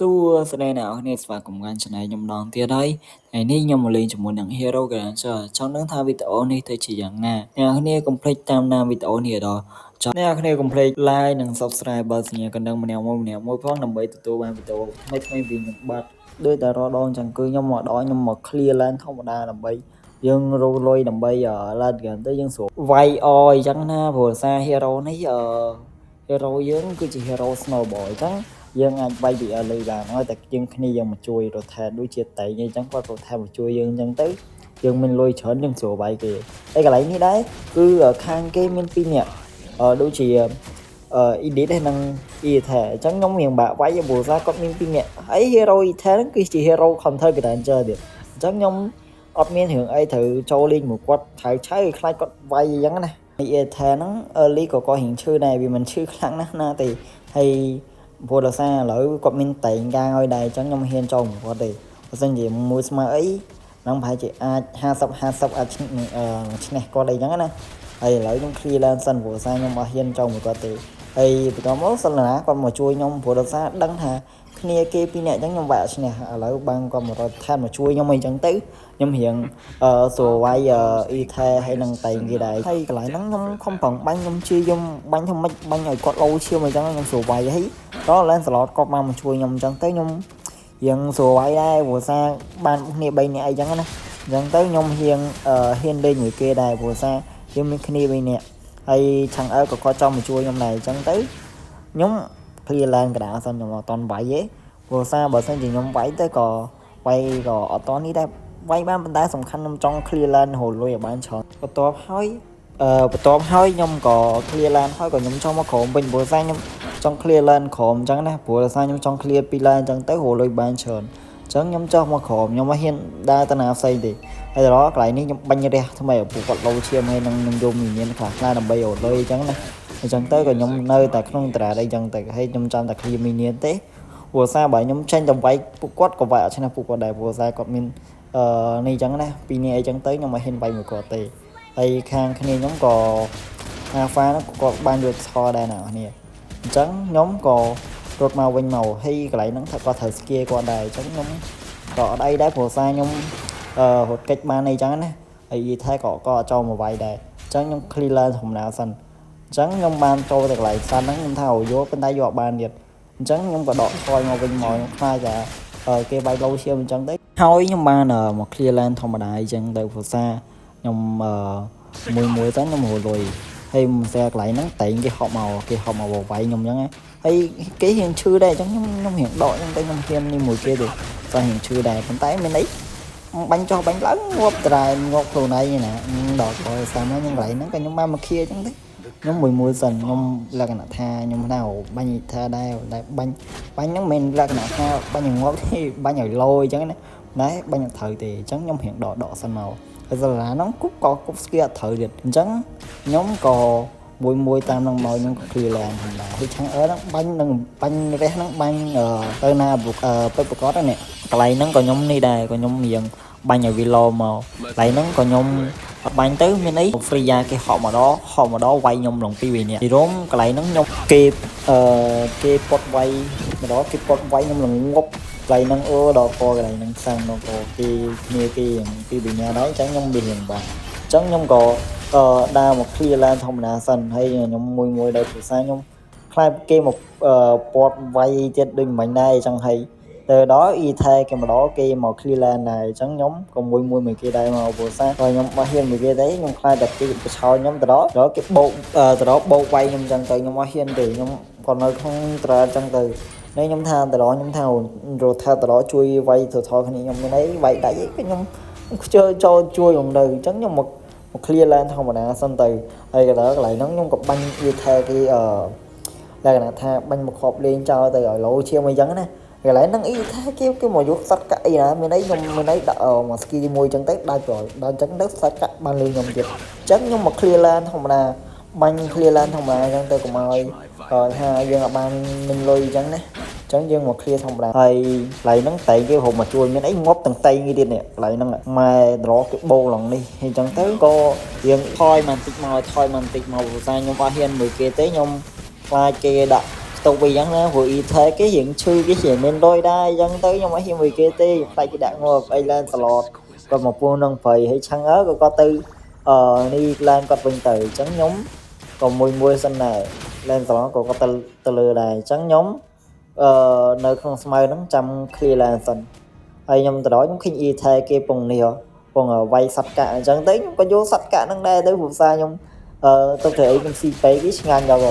សួស្តីអ្នកនរគ្នាស្វាគមន៍កាន់ channel ខ្ញុំម្ដងទៀតហើយថ្ងៃនេះខ្ញុំមកលេងជាមួយនឹង Hero Granger ចង់ដឹងថាវីដេអូនេះទៅជាយ៉ាងណាអ្នកនរគ្នាកុំភ្លេចតាមដានវីដេអូនេះឲ្យដល់ចប់អ្នកនរគ្នាកុំភ្លេច like និង Subscribe បើសញ្ញាកណ្ដឹងម្នាក់មួយម្នាក់មួយផងដើម្បីទទួលបានវីដេអូថ្មីៗពីខ្ញុំបាទដោយតែរាល់ដងចឹងគឺខ្ញុំមកដល់ខ្ញុំមក clear lane ធម្មតាដើម្បីយើងរកលុយដើម្បី late game ទៅយើងស្រួលវាយអអញ្ចឹងណាព្រោះសារ hero នេះអឺ hero យើងគឺជា hero snowball អញ្ចឹងយើងអាចវាយពី early បានហើយតែយើងគ្នាយើងមកជួយ rotate ដូចជាតៃអញ្ចឹងគាត់ rotate មកជួយយើងអញ្ចឹងទៅយើងមានលុយច្រើនយើងស្រួលវាយគេហើយកន្លែងនេះដែរគឺខាងគេមាន2នាក់ដូចជាអឺ edit ហើយនិង Ether អញ្ចឹងខ្ញុំរៀងបាក់វាយព្រោះសារគាត់មាន2នាក់ហើយ hero Ether ហ្នឹងគឺជា hero counter Granger ទៀតអញ្ចឹងខ្ញុំអត់មានរឿងអីត្រូវចូលលេងមួយគាត់ឆៅឆៅខ្លាចគាត់វាយអញ្ចឹងណា Ether ហ្នឹង early ក៏គាត់រៀងឈឺដែរវាមិនឈឺខ្លាំងណាស់ណាទេហើយព្រោះដោយសារឥឡូវគាត់មានតែងកាងឲ្យដែរអញ្ចឹងខ្ញុំហ៊ានចូលមួយគាត់ទេបើសិនជាមួយស្មើអីហ្នឹងប្រហែលជាអាច50 50អាចឈ្នះគាត់អីចឹងណាហើយឥឡូវខ្ញុំ clear ឡើងសិនព្រោះសារខ្ញុំអត់ហ៊ានចូលមួយគាត់ទេហើយបន្តមកសិនណាគាត់មកជួយខ្ញុំព្រោះដោយសារដឹងថាគ្នាគេពីរនាក់អញ្ចឹងខ្ញុំវាយអត់ឈ្នះឥឡូវបានគាត់មករត់ថែមមកជួយខ្ញុំអីចឹងទៅខ្ញុំរៀងអឺស្រួលវាយអ៊ីថែហើយនឹងតែងគេដែរហើយកន្លែងហ្នឹងខ្ញុំខំប្រឹងបាញ់ខ្ញុំជាខ្ញុំបាញ់ធ្វើម៉េចបាញ់ឲ្យគាត់លោឈាមអីចឹងខ្ញុំស្រួលវាយហើយដល់ឡើងសឡតគាត់មកមកជួយខ្ញុំអញ្ចឹងទៅខ្ញុំរៀងស្រួលវាយដែរព្រោះសារបានគ្នា3នាក់អីចឹងណាអញ្ចឹងទៅខ្ញុំហ៊ានហ៊ានលេងមួយគេដែរព្រោះសារយើងមានគ្នា3នាក់ហើយឆាំងអើក៏គាត់ចង់មកជួយខ្ញុំដែរអញ្ចឹងទៅខ្ញុំ clear ឡើងកដាសិនខ្ញុំអត់តន់វាយទេព្រោះសារបើសិនជាខ្ញុំវាយទៅក៏វាយក៏អត់តន់នេះដែរវាយបានប៉ុន្តែសំខាន់ខ្ញុំចង់ clear lane រលុយឲ្យបានច្រើនបន្ទាប់ហើយអឺបន្ទាប់ហើយខ្ញុំក៏ clear lane ហើយក៏ខ្ញុំចង់មកក្រោមវិញព្រោះសារខ្ញុំ ចង់ clear lane ក្រោមអញ្ចឹងណាព្រោះដោយសារខ្ញុំចង់ clear ពី lane អញ្ចឹងទៅរកលុយបានច្រើនអញ្ចឹងខ្ញុំចុះមកក្រោមខ្ញុំមកហ៊ានដើរទៅណាផ្សេងទេហើយដល់កន្លែងនេះខ្ញុំបាញ់រះថ្មីឲ្យពួកគាត់លោឈាមហើយនឹងនឹងយកមីមានខ្លះខ្លះដើម្បីរកលុយអញ្ចឹងណាអញ្ចឹងទៅក៏ខ្ញុំនៅតែក្នុងតារាអីចឹងទៅហើយខ្ញុំចាំតែ clear minion ទេព្រោះសារបើខ្ញុំចេញទៅវាយពួកគាត់ក៏វាយអត់ឈ្នះពួកគាត់ដែរព្រោះសារគាត់មានអឺនេះអញ្ចឹងណាពីនេះអីចឹងទៅខ្ញុំមិនហ៊ានវាយមួយគាត់ទេហើយខាងគ្នាខ្ញុំក៏អាហ្វាហ្នឹងគាត់បានយកថដែរណាអ្នកនេះអញ្ចឹងខ្ញុំក៏រត់មកវិញមកហើយកន្លែងហ្នឹងថាគាត់ត្រូវស្គៀគាត់ដែរអញ្ចឹងខ្ញុំក៏អត់អីដែរព្រោះសារខ្ញុំអឺរត់កិច្ចបានអីចឹងណាហើយយីថែក៏ក៏អត់ចូលមកវាយដែរអញ្ចឹងខ្ញុំ clear lane ធម្មតាសិនអញ្ចឹងខ្ញុំបានចូលទៅកន្លែងសិនហ្នឹងខ្ញុំថាអូយកប៉ុន្តែយកអត់បានទៀតអញ្ចឹងខ្ញុំក៏ដកថយមកវិញមកខ្ញុំខ្លាចតែគេវាយលោឈាមអញ្ចឹងទៅហើយខ្ញុំបានមក clear lane ធម្មតាអញ្ចឹងទៅព្រោះសារខ្ញុំអឺមួយមួយទៅខ្ញុំរលុយហើយមិនស្អាកន្លែងហ្នឹងតែងគេហប់មកគេហប់មកវាយខ្ញុំអញ្ចឹងហើយគេរៀងឈឺដែរអញ្ចឹងខ្ញុំខ្ញុំរៀងដកអញ្ចឹងទៅខ្ញុំហ៊ាននេះមួយគេទេតែរៀងឈឺដែរប៉ុន្តែមានអីបាញ់ចុះបាញ់ឡើងងាប់ត្រែងាប់ខ្លួនឯងណាដល់ក្រោយសាមខ្ញុំកន្លែងហ្នឹងក៏ខ្ញុំបានមកខៀអញ្ចឹងទៅខ្ញុំមួយមួយសិនខ្ញុំលក្ខណៈថាខ្ញុំថាបាញ់ថាដែរតែបាញ់បាញ់ហ្នឹងមិនមែនលក្ខណៈថាបាញ់ឲ្យងាប់ទេបាញ់ឲ្យលោអញ្ចឹងណាតែបាញ់អត់ត្រូវទេអញ្ចឹងខ្ញុំរៀងដកដកសិនមកហើយសាលាហ្នឹងគប់ក៏គប់ស្គីអត់ត្រូវទៀតអញ្ចឹងខ្ញុំក៏មួយមួយតាមនឹងមកខ្ញុំក៏ clear lane ផងដែរហើយឆាំងអឺហ្នឹងបាញ់នឹងបាញ់រះហ្នឹងបាញ់ទៅណាពិតប្រកបហ្នឹងកន្លែងហ្នឹងក៏ខ្ញុំនេះដែរក៏ខ្ញុំរៀងបាញ់ឲ្យវាលោមកកន្លែងហ្នឹងក៏ខ្ញុំបាញ់ទៅមានអី Freya គេហក់មកដល់ហក់មកដល់វាយខ្ញុំឡងពីរវិញនេះពីរោមកន្លែងហ្នឹងខ្ញុំគេអឺគេពត់វាយមកដល់គេពត់វាយខ្ញុំលងងប់កន្លែងហ្នឹងអឺដល់កកន្លែងហ្នឹងសាំងដល់កគេគ្នាគេពីរវិញដែរអញ្ចឹងខ្ញុំវារៀងបាទអញ្ចឹងខ្ញុំក៏អឺដើរមក clear lane ធម្មតាសិនហើយខ្ញុំមួយមួយដោយភាសាខ្ញុំ ខ្លាចគេមកអឺពាត់វាយទៀតដូចមិញដែរអញ្ចឹងហើយទៅដល់អ៊ីថែគេមកដល់គេមក clear lane ដែរអញ្ចឹងខ្ញុំក៏មួយមួយមួយគេដែរមកព្រោះសារខ្ញុំបោះហ៊ានមួយគេទេខ្ញុំខ្លាចតែគេបឆោខ្ញុំទៅដល់ដល់គេបោកទៅដល់បោកវាយខ្ញុំអញ្ចឹងទៅខ្ញុំអត់ហ៊ានទេខ្ញុំក៏នៅក្នុងត្រាអញ្ចឹងទៅនេះខ្ញុំថាទៅដល់ខ្ញុំថារត់ថាទៅដល់ជួយវាយទៅថគ្នាខ្ញុំមានអីវាយដាច់អីខ្ញុំខ្ជិលចូលជួយខ្ញុំទៅអញ្ចឹងខ្ញុំមកមក clear lane ធម្មតាសិនទៅហើយក៏ដល់កន្លែងហ្នឹងខ្ញុំក៏បាញ់វាថែគេអឺលក្ខណៈថាបាញ់មកគ្រាប់លេងចោលទៅឲ្យលោឈាមអីចឹងណាកន្លែងហ្នឹងអីថាគេគេមកយកសត្វកាក់អីណាមានអីខ្ញុំមានអីដាក់មកស្គីមួយចឹងទៅដាច់ប្រដល់ចឹងទៅសត្វកាក់បានលឺខ្ញុំទៀតអញ្ចឹងខ្ញុំមក clear lane ធម្មតាបាញ់ clear lane ធម្មតាអញ្ចឹងទៅកុំឲ្យថាយើងអាចបានមានលុយអញ្ចឹងណាអញ្ចឹងយើងមក clear ធម្មតាហើយកន្លែងហ្នឹងតែគេរកមកជួយមានអីងាប់ទាំងតៃគេទៀតនេះកន្លែងហ្នឹងម៉ែត្រគេបោកឡើងនេះអញ្ចឹងទៅក៏យើងថយមកបន្តិចមកថយមកបន្តិចមកព្រោះសារខ្ញុំអត់ហ៊ានមួយគេទេខ្ញុំខ្លាចគេដាក់ ខ្ទប់វិញអញ្ចឹងណាព្រោះ E-Tag គេរៀងឈឺគេរៀងមានលុយដែរអញ្ចឹងទៅខ្ញុំអត់ហ៊ានមួយគេទេខ្លាចគេដាក់ងាប់អីឡើងត្រឡប់គាត់មកពោះនឹងព្រៃហើយឆាំងអើក៏គាត់ទៅអឺនេះឡើងគាត់វិញទៅអញ្ចឹងខ្ញុំក៏មួយមួយសិនដែរឡើងត្រឡប់ក៏គាត់ទៅលើដែរអញ្ចឹងខ្ញុំអឺនៅក្នុងស្មៅហ្នឹងចាំ clear ឡើងសិនហើយខ្ញុំទៅដល់ខ្ញុំឃើញ E-Tag គេពងនេះពងវាយសត្វកាក់អញ្ចឹងទៅខ្ញុំក៏យកសត្វកាក់ហ្នឹងដែរទៅព្រោះសារខ្ញុំអឺទុកធ្វើអីខ្ញុំស៊ីពេកគេឆ្ងាញ់ដល់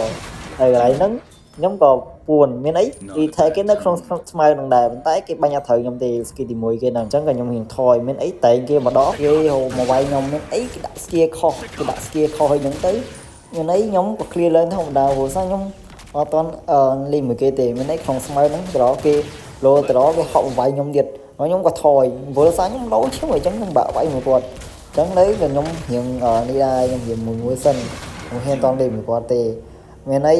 ហើយកន្លែងហ្នឹងខ្ញុំក៏ពួនមានអី E-Tag គេនៅក្នុងស្មៅហ្នឹងដែរប៉ុន្តែគេបាញ់អត់ត្រូវខ្ញុំទេ skill ទី1គេហ្នឹងអញ្ចឹងក៏ខ្ញុំរៀងថយមានអីតែងគេមកដល់គេហៅមកវាយខ្ញុំមានអីគេដាក់ skill ខុសគេដាក់ skill ខុសអីហ្នឹងទៅមានអីខ្ញុំក៏ clear ឡើងធម្មតាព្រោះសារខ្ញុំអត់ទាន់អឺលេងមួយគេទេមានអីក្នុងស្មៅហ្នឹងទៅដល់គេលោទៅដល់គេហក់វាយខ្ញុំទៀតហើយខ្ញុំក៏ថយព្រោះសារខ្ញុំលោឈឹងអញ្ចឹងខ្ញុំបាក់វាយមួយគាត់អញ្ចឹងនៅក៏ខ្ញុំរៀងនេះដែរខ្ញុំរៀងមួយមួយសិនខ្ញុំហ៊ានតន់លេងមួយគាត់ទេមានអី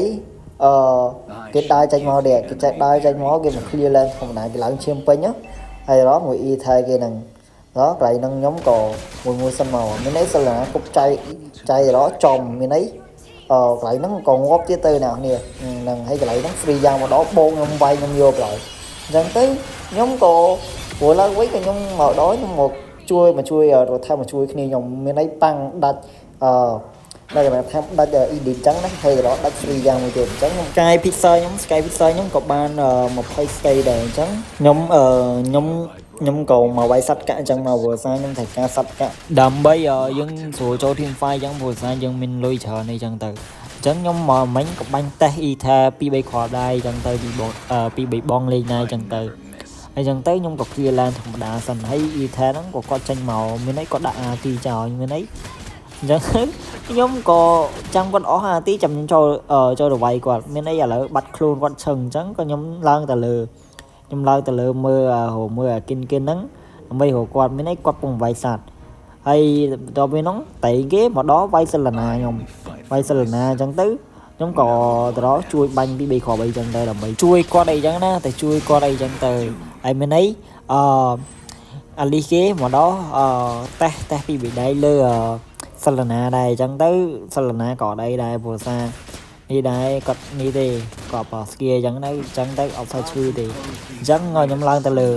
អឺគេដើរចេញមកនេះគេចេះដើរចេញមកគេមក clear ឡើងធម្មតាគេឡើងឈាមពេញហើយរកមួយ E ថែគេហ្នឹងដល់កន្លែងហ្នឹងខ្ញុំក៏មួយមួយសិនមកមានអីសិលណាគប់ចៃចៃរកចំមានអីអឺកន្លែងហ្នឹងក៏ងាប់ទៀតទៅអ្នកនេះហ្នឹងហើយកន្លែងហ្នឹង free យ៉ាងមកដល់បោកខ្ញុំវាយខ្ញុំយកឡើយអញ្ចឹងទៅខ្ញុំក៏ព្រោះឡើងវិញក៏ខ្ញុំមកដល់ខ្ញុំមកជួយមកជួយរត់ថែមកជួយគ្នាខ្ញុំមានអីប៉ាំងដាច់អឺដល់គេថាដាច់ edit អញ្ចឹងណាហើយរកដាច់ free យ៉ាងមួយទៀតអញ្ចឹងខ្ញុំ Sky Piercer ខ្ញុំ Sky Piercer ខ្ញុំក៏បាន20 stay ដែរអញ្ចឹងខ្ញុំអឺខ្ញុំខ្ញុំក៏មកវាយសត្វកាក់អញ្ចឹងមកព្រោះសារខ្ញុំត្រូវការសត្វកាក់ដើម្បីយើងស្រួលចូល team fight អញ្ចឹងព្រោះសារយើងមានលុយច្រើនអីចឹងទៅអញ្ចឹងខ្ញុំមកមិញក៏បាញ់តេស្ត E-Tag 2 3គ្រាប់ដែរអញ្ចឹងទៅពីបង2 3បងលេងដែរអញ្ចឹងទៅហើយចឹងទៅខ្ញុំក៏ clear ឡើងធម្មតាសិនហើយ E-Tag ហ្នឹងក៏គាត់ចេញមកមានអីគាត់ដាក់ RT ចោលមានអីអញ្ចឹងខ្ញុំក៏ចាំគាត់អស់អាទីចាំខ្ញុំចូលចូលទៅវាយគាត់មានអីឥឡូវបាត់ខ្លួនគាត់ឈឹងអញ្ចឹងក៏ខ្ញុំឡើងទៅលើខ្ញុំឡើងទៅលើមើលរមើលអាគិនគិនហ្នឹងដើម្បីរកគាត់មានអីគាត់ពងវាយសត្វហើយបន្ទាប់ពីហ្នឹងតែគេមកដល់វាយសិលណាខ្ញុំវាយសិលណាអញ្ចឹងទៅខ្ញុំក៏ទៅដល់ជួយបាញ់ពី3គ្រាប់អីចឹងទៅដើម្បីជួយគាត់អីចឹងណាតែជួយគាត់អីចឹងទៅហើយមានអីអឺអាលីគេមកដល់អឺតេសតេសពីបិដៃលើសិលណាដែរអញ្ចឹងទៅសិលណាក៏អត់អីដែរព្រោះសារនេះដែរគាត់នេះទេគាត់បស្គីអញ្ចឹងទៅអញ្ចឹងទៅអត់សូវឈឺទេអញ្ចឹងខ្ញុំឡើងទៅលើ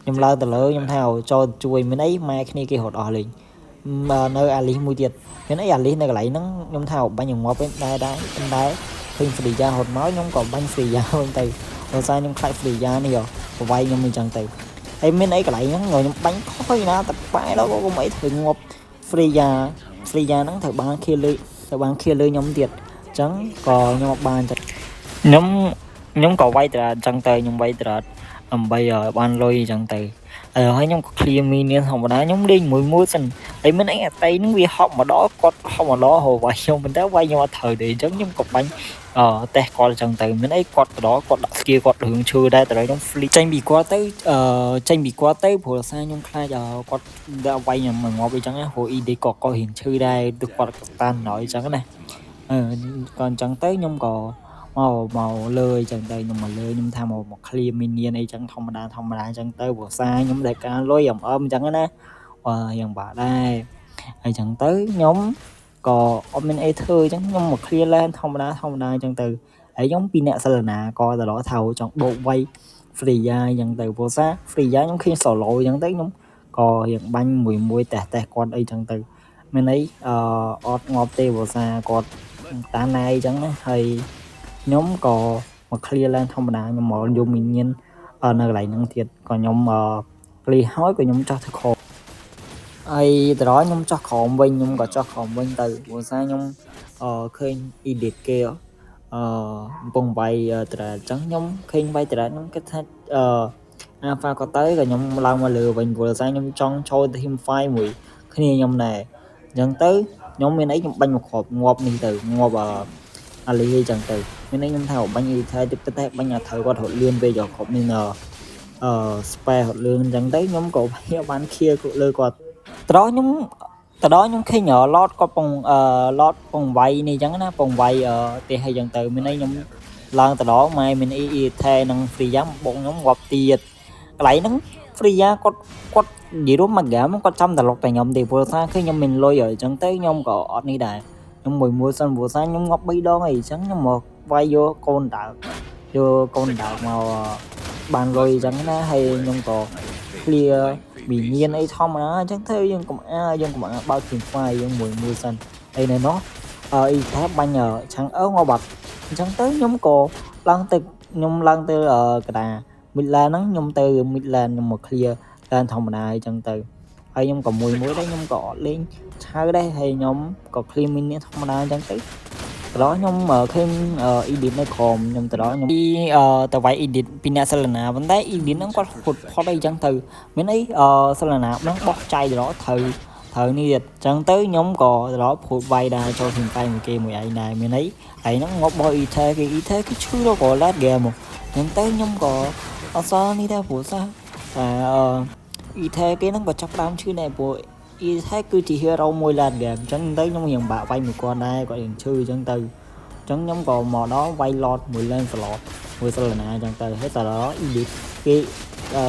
ខ្ញុំឡើងទៅលើខ្ញុំថាចូលជួយមានអីម៉ែគ្នាគេរត់អស់លេងនៅអាលីសមួយទៀតមានអីអាលីសនៅកន្លែងហ្នឹងខ្ញុំថាបាញ់ងាប់ដែរដែរប៉ុន្តែឃើញ Freya រត់មកខ្ញុំក៏បាញ់ Freya វិញទៅព្រោះសារខ្ញុំខ្លាច Freya នេះប្រវាយខ្ញុំអញ្ចឹងទៅហើយមានអីកន្លែងហ្នឹងខ្ញុំបាញ់ខុសណាតប៉ែដល់ក៏កុំអីធ្វើងាប់ Freya Freya ហ្នឹងត្រូវបានខៀលើត្រូវបានខៀលើខ្ញុំទៀតអញ្ចឹងក៏ខ្ញុំអត់បានចឹងខ្ញុំខ្ញុំក៏វាយត្រាតអញ្ចឹងទៅខ្ញុំវាយត្រាតដើម្បីឲ្យបានលុយអញ្ចឹងទៅហើយខ្ញុំក៏ clear minion ធម្មតាខ្ញុំលេងមួយមួយសិនហើយមានអីអាតៃហ្នឹងវាហប់មកដល់គាត់ហប់មកដល់ហៅវាយខ្ញុំប៉ុន្តែវាយខ្ញុំអត់ត្រូវទេអញ្ចឹងខ្ញុំក៏បាញ់អឺតេសគាត់អញ្ចឹងទៅមានអីគាត់ទៅដល់គាត់ដាក់ skill គាត់រឿងឈឺដែរតែខ្ញុំ flick ចេញពីគាត់ទៅអឺចេញពីគាត់ទៅព្រោះសារខ្ញុំខ្លាចគាត់ដាក់វាយខ្ញុំមកងាប់អីចឹងណាព្រោះ ED ក៏ក៏រៀងឈឺដែរទោះគាត់តានដល់អីចឹងណាអឺក៏អញ្ចឹងទៅខ្ញុំក៏មកមកលើអញ្ចឹងទៅខ្ញុំមកលើខ្ញុំថាមកមក clear minion អីចឹងធម្មតាធម្មតាអញ្ចឹងទៅព្រោះសារខ្ញុំដែលការលុយអមអមអញ្ចឹងណាអឺយ៉ាងបាក់ដែរហើយអញ្ចឹងទៅខ្ញុំក៏អត់មានអីធ្វើអញ្ចឹងខ្ញុំមក clear lane ធម្មតាធម្មតាអញ្ចឹងទៅហើយខ្ញុំពីអ្នកសិលណាក៏ទៅដល់ថាចង់បោកវាយ Freya អញ្ចឹងទៅព្រោះសារ Freya ខ្ញុំឃើញ solo អញ្ចឹងទៅខ្ញុំក៏រៀងបាញ់មួយមួយតេសតេសគាត់អីចឹងទៅមានអីអឺអត់ងាប់ទេព្រោះសារគាត់តាណែអញ្ចឹងណាហើយខ្ញុំក៏មក clear lane ធម្មតាខ្ញុំមកយក minion នៅកន្លែងហ្នឹងទៀតក៏ខ្ញុំ clear ហើយក៏ខ្ញុំចោះទៅខហើយទៅដល់ខ្ញុំចោះក្រោមវិញខ្ញុំក៏ចោះក្រោមវិញទៅព្រោះសារខ្ញុំអឺឃើញ edit គេអឺកំពុងវាយត្រាអញ្ចឹងខ្ញុំឃើញវាយត្រាខ្ញុំគិតថាអឺអាហ្វាក៏ទៅក៏ខ្ញុំឡើងមកលើវិញព្រោះសារខ្ញុំចង់ចូល team fight មួយគ្នាខ្ញុំដែរអញ្ចឹងទៅខ្ញុំមានអីខ្ញុំបាញ់មកគ្រាប់ងាប់នេះទៅងាប់អាលីអីចឹងទៅមានអីខ្ញុំថាបាញ់អីថាទៅតែបាញ់ឲ្យត្រូវគាត់រត់លឿនពេកគ្រាប់មានអឺ spare រត់លឿនអញ្ចឹងទៅខ្ញុំក៏បានខៀលើគាត់ត្រោះខ្ញុំទៅដល់ខ្ញុំឃើញ Lord គាត់ពងអឺ Lord ពងវាយនេះអញ្ចឹងណាពងវាយផ្ទះអីចឹងទៅមានអីខ្ញុំឡើងទៅដល់ម៉ែមានអីអ៊ីថែនិង Freya បងខ្ញុំងាប់ទៀតកន្លែងហ្នឹង Freya គាត់គាត់និយាយរួមមួយហ្គេមគាត់ចាំតែលុកតែខ្ញុំទេព្រោះថាឃើញខ្ញុំមានលុយហើយអញ្ចឹងទៅខ្ញុំក៏អត់នេះដែរខ្ញុំមួយមួយសិនព្រោះថាខ្ញុំងាប់3ដងអីអញ្ចឹងខ្ញុំមកវាយយកកូនដើ យកកូនដើមមកបានលុយអញ្ចឹងណាហើយខ្ញុំក៏ clear វិញ្ញាណអីធម្មតាអញ្ចឹងទៅយើងកុំអាបើក team fight យើងមួយមួយសិនហើយនៅនោះអឺអ៊ីថាបាញ់ឆាំងអើងាប់បាត់អញ្ចឹងទៅខ្ញុំក៏ឡើងទៅខ្ញុំឡើងទៅកដា mid lane ហ្នឹងខ្ញុំទៅ mid lane ខ្ញុំមក clear lane ធម្មតាអញ្ចឹងទៅហើយខ្ញុំក៏មួយមួយដែរខ្ញុំក៏អត់លេងឆៅដែរហើយខ្ញុំក៏ clear minion ធម្មតាអញ្ចឹងទៅទៅដល់ខ្ញុំឃើញ edit នៅក្រោមខ្ញុំទៅដល់ខ្ញុំពីទៅវាយ edit ពីអ្នកសិលណាប៉ុន្តែ edit ហ្នឹងគាត់ហត់ផុតអីចឹងទៅមានអីសិលណាហ្នឹងបោះចៃទៅដល់ត្រូវត្រូវនេះទៀតចឹងទៅខ្ញុំក៏ទៅដល់ព្រួតវាយដែរចូល team fight មួយគេមួយឯងដែរមានអីឯងហ្នឹងងាប់បោះ Ether គេ Ether គេឈឺដល់ក៏ late game មកចឹងទៅខ្ញុំក៏អត់សល់នេះដែរព្រោះសោះតែអឺ Ether គេហ្នឹងក៏ចាប់ដើមឈឺដែរព្រោះ Ether គឺជា hero មួយ late game អញ្ចឹងទៅខ្ញុំរៀងបាក់វាយមួយគាត់ដែរគាត់រៀងឈឺអញ្ចឹងទៅអញ្ចឹងខ្ញុំក៏មកដល់វាយ Lord មួយ Lancelot មួយ Selena អញ្ចឹងទៅហើយតដល់ Edith គេ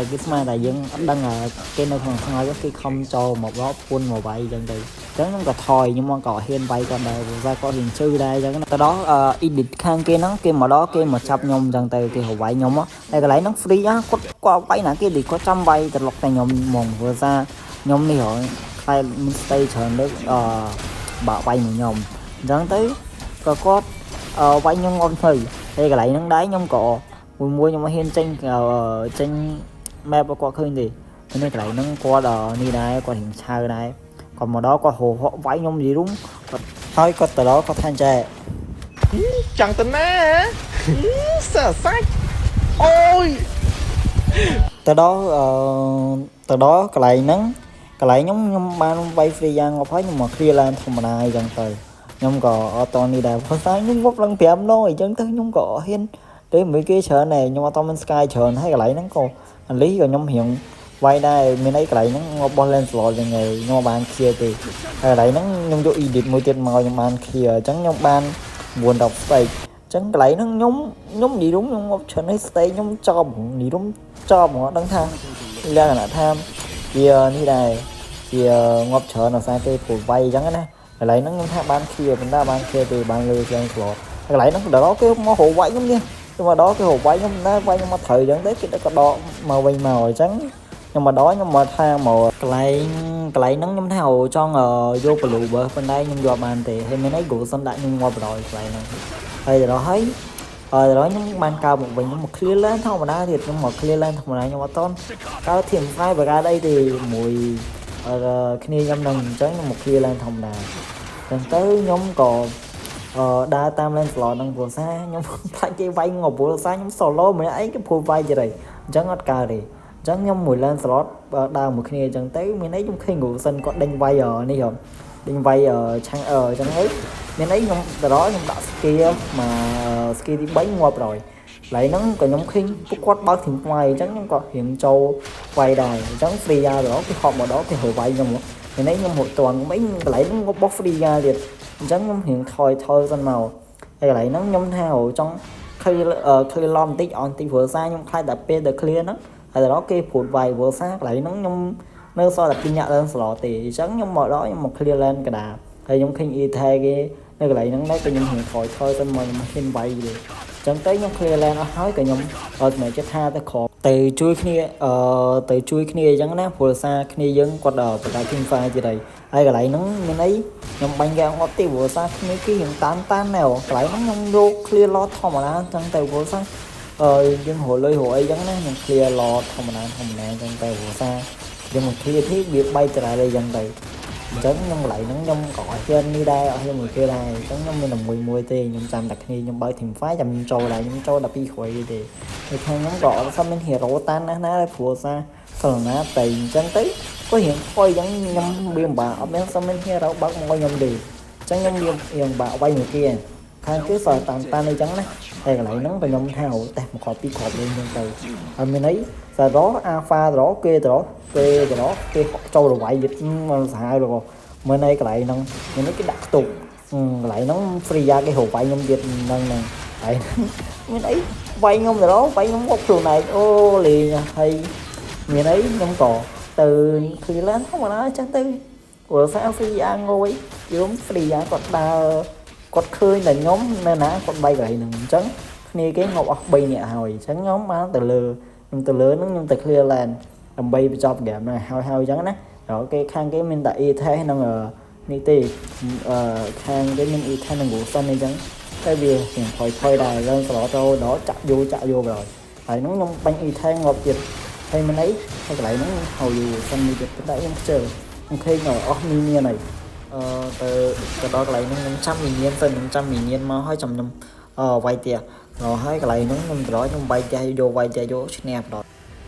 គេស្មានតែយើងអត់ដឹងគេនៅក្នុងថ្ងៃគេខំចូលមកដល់ពុនមកវាយអញ្ចឹងទៅអញ្ចឹងខ្ញុំក៏ថយខ្ញុំមកក៏ហ៊ានវាយគាត់ដែរព្រោះថាគាត់រៀងឈឺដែរអញ្ចឹងទៅដល់ Edith ខាងគេហ្នឹងគេមកដល់គេមកចាប់ខ្ញុំអញ្ចឹងទៅគេរវាយខ្ញុំហើយកន្លែងហ្នឹង free គាត់គាត់វាយណាគេគាត់ចាំវាយត្រឡប់តែខ្ញុំហ្មងព្រោះថាខ្ញុំនេះហ៎ខ្លាចមានស្ទៃច្រើនលើកអឺបាក់វាយមួយខ្ញុំអញ្ចឹងទៅក៏គាត់វាយខ្ញុំអត់ទៅហើយកន្លែងហ្នឹងដែរខ្ញុំក៏មួយមួយខ្ញុំហ៊ានចេញចេញ map របស់គាត់ឃើញទេនៅកន្លែងហ្នឹងគាត់នេះដែរគាត់រៀងឆៅដែរគាត់មកដល់គាត់ហោហក់វាយខ្ញុំនិយាយរុំគាត់ហើយគាត់ទៅដល់គាត់ថាចេះ ចង់ទៅណាសើសាច់អូយ ទៅដល់អឺទៅដល់កន្លែងហ្នឹងកន្លែងខ្ញុំខ្ញុំបានវាយ free យ៉ាងងាប់ហើយខ្ញុំមក clear lane ធម្មតាអញ្ចឹងទៅខ្ញុំក៏អត់តនេះដែរព្រោះតែខ្ញុំងាប់ឡើង5ដងអញ្ចឹងទៅខ្ញុំក៏ហ៊ានទេមួយគេច្រើនដែរខ្ញុំអត់តមាន sky ច្រើនហើយកន្លែងហ្នឹងក៏អាលីក៏ខ្ញុំរៀងវាយដែរមានអីកន្លែងហ្នឹងងាប់បោះ Lancelot ចឹងឯងខ្ញុំបាន clear ទេហើយកន្លែងហ្នឹងខ្ញុំយក edit មួយទៀតមកខ្ញុំបាន clear អញ្ចឹងខ្ញុំបាន9 10 stack អញ្ចឹងកន្លែងហ្នឹងខ្ញុំខ្ញុំនិយាយរួមខ្ញុំងាប់ច្រើនហើយ stack ខ្ញុំចប់និយាយរួមចប់ហ្មងដឹងថាលក្ខណៈថាវានេះដែរវាងាប់ច្រើនដោយសារគេព្រួយវាយអញ្ចឹងណាកន្លែងហ្នឹងខ្ញុំថាបាន clear ប៉ុន្តែបាន clear ទេបានលើជាង slot កន្លែងហ្នឹងដល់គេមករកវាយខ្ញុំនេះគេមកដល់គេរកវាយខ្ញុំដែរវាយខ្ញុំមកត្រូវអញ្ចឹងទៅគេក៏ដកមកវិញមកអញ្ចឹងខ្ញុំមកដល់ខ្ញុំមកថាមកកន្លែងកន្លែងហ្នឹងខ្ញុំថាអូចង់យក blue បើប៉ុន្តែខ្ញុំយកបានទេហើយមានអី Gusion ដាក់ខ្ញុំងាប់បណ្ដោយកន្លែងហ្នឹងហើយដល់ហើយហើយដល់ខ្ញុំបានកើមកវិញខ្ញុំមក clear lane ធម្មតាទៀតខ្ញុំមក clear lane ធម្មតាខ្ញុំអត់តន់កើត team fight បង្កើតអីទេមួយគ្នាខ្ញុំនឹងអញ្ចឹងខ្ញុំមក clear lane ធម្មតាអញ្ចឹងទៅខ្ញុំក៏អឺដើរតាម Lancelot ហ្នឹងព្រោះសារខ្ញុំខ្លាចគេវាយងាប់ព្រោះសារខ្ញុំ solo ម្នាក់ឯងគេព្រោះវាយទៀតហើយអញ្ចឹងអត់កើតទេអញ្ចឹងខ្ញុំមួយ Lancelot ដើរមួយគ្នាអញ្ចឹងទៅមានអីខ្ញុំឃើញ Gusion គាត់ដេញវាយនេះហ៎ដេញវាយឆាំងអឺអញ្ចឹងទៅមានអីខ្ញុំទៅដល់ខ្ញុំដាក់ skill មក skill ទី3ងាប់ហើយកន្លែងហ្នឹងក៏ខ្ញុំឃើញពួកគាត់បើក team fight អញ្ចឹងខ្ញុំក៏រៀងចូលវាយដែរអញ្ចឹង Freya ទៅដល់គេហប់មកដល់គេហៅវាយខ្ញុំមានអីខ្ញុំហត់តាន់ខ្ញុំអីកន្លែងហ្នឹងបោះ Freya ទៀតអញ្ចឹងខ្ញុំរៀងថយថយសិនមកហើយកន្លែងហ្នឹងខ្ញុំថាចង់ clear clear ឡំបន្តិចអន់តិចព្រោះសារខ្ញុំខ្លាចតែពេលដែល clear ហ្នឹងហើយដល់គេព្រួតវាយព្រោះសារកន្លែងហ្នឹងខ្ញុំនៅសល់តែ2នាក់ឡើងស្លោទេអញ្ចឹងខ្ញុំមកដល់ខ្ញុំមក clear lane កដាហើយខ្ញុំឃើញ E-tag គេនៅកន្លែងហ្នឹងដែរក៏ខ្ញុំរៀងថយថយសិនមកខ្ញុំហ៊ានវាយទេអញ្ចឹងទៅខ្ញុំ clear lane អស់ហើយក៏ខ្ញុំសម្រេចចិត្តថាទៅក្រទៅជួយគ្នាអឺទៅជួយគ្នាអញ្ចឹងណាព្រោះសារគ្នាយើងគាត់បង្កើត team fight ទៀតហើយហើយកន្លែងហ្នឹងមានអីខ្ញុំបាញ់គេអត់ទេព្រោះសារគ្នាគេរៀងតានតានណែកន្លែងហ្នឹងខ្ញុំយក clear lord ធម្មតាអញ្ចឹងទៅព្រោះសារអឺយើងរលុយរអីចឹងណាខ្ញុំ clear lord ធម្មតាធម្មតាអញ្ចឹងទៅព្រោះសារយើងមក clear ទីវាបែកត្រែអីចឹងទៅអញ្ចឹងខ្ញុំកន្លែងហ្នឹងខ្ញុំក៏អត់ហ៊ាននេះដែរអត់ហ៊ានមួយគេដែរអញ្ចឹងខ្ញុំមានតែមួយមួយទេខ្ញុំចាំតែគ្នាខ្ញុំបើក team fight ចាំខ្ញុំចូលដែរខ្ញុំចូលដល់ពីរក្រោយទេហើយខាងខ្ញុំក៏អត់សូវមាន hero តានណាស់ណាដែរព្រោះសារសលណាតែអញ្ចឹងទៅក៏រៀងថយអញ្ចឹងខ្ញុំវាពិបាកអត់មានសូវមាន hero បើកមកខ្ញុំទេអញ្ចឹងខ្ញុំវារៀងពិបាកវាយមួយគេខាងគេសល់តានតានអីចឹងណាតែកន្លែងហ្នឹងក៏ខ្ញុំថាអូតេសមកគ្រាប់ពីរគ្រាប់លេងចឹងទៅហើយមានអីសារ៉អាហ្វារ៉គេទៅគេទៅគេចូលរវាយទៀតមកសាហាវលោកមើលនៅកន្លែងហ្នឹងមានអីគេដាក់ខ្ទប់កន្លែងហ្នឹង Freya គេរកវាយខ្ញុំទៀតហ្នឹងហ្នឹងហើយមានអីវាយខ្ញុំទៅវាយខ្ញុំមកខ្លួនឯងអូលេងហើយមានអីខ្ញុំក៏ទៅ clear lane ធម្មតាចឹងទៅព្រោះសារ Freya ងយយំ Freya គាត់ដើរគាត់ឃើញតែខ្ញុំនៅណាគាត់បែកកន្លែងហ្នឹងអញ្ចឹង គ្នាគេងាប់អស់3នាក់ហើយអញ្ចឹងខ្ញុំបានទៅលើខ្ញុំទៅលើហ្នឹងខ្ញុំទៅ clear lane ដើម្បីបញ្ចប់ game ហ្នឹងហើយហើយអញ្ចឹងណាដល់គេខាងគេមានតែ E-Test និងនេះទេអឺខាងគេមាន E-Test និង Gusion អីចឹងតែវារៀងផុយផុយដែរឡើងត្រចូលដល់ចាក់យូចាក់យូបណ្ដោយហើយហ្នឹងខ្ញុំបាញ់ E-Test ងាប់ទៀតហើយមិនអីហើយកន្លែងហ្នឹងខ្ញុំហៅយូសិនមួយទៀតតែខ្ញុំខ្ជិលខ្ញុំឃើញអស់ minion ហើយអឺទៅទៅដល់កន្លែងហ្នឹងខ្ញុំចាំ minion សិនខ្ញុំចាំ minion មកហើយចាំខ្ញុំអឺវាយផ្ទះដល់ហើយកន្លែងហ្នឹងខ្ញុំទៅដល់ខ្ញុំវាយផ្ទះយកវាយផ្ទះយកឈ្នះបណ្ដោយ។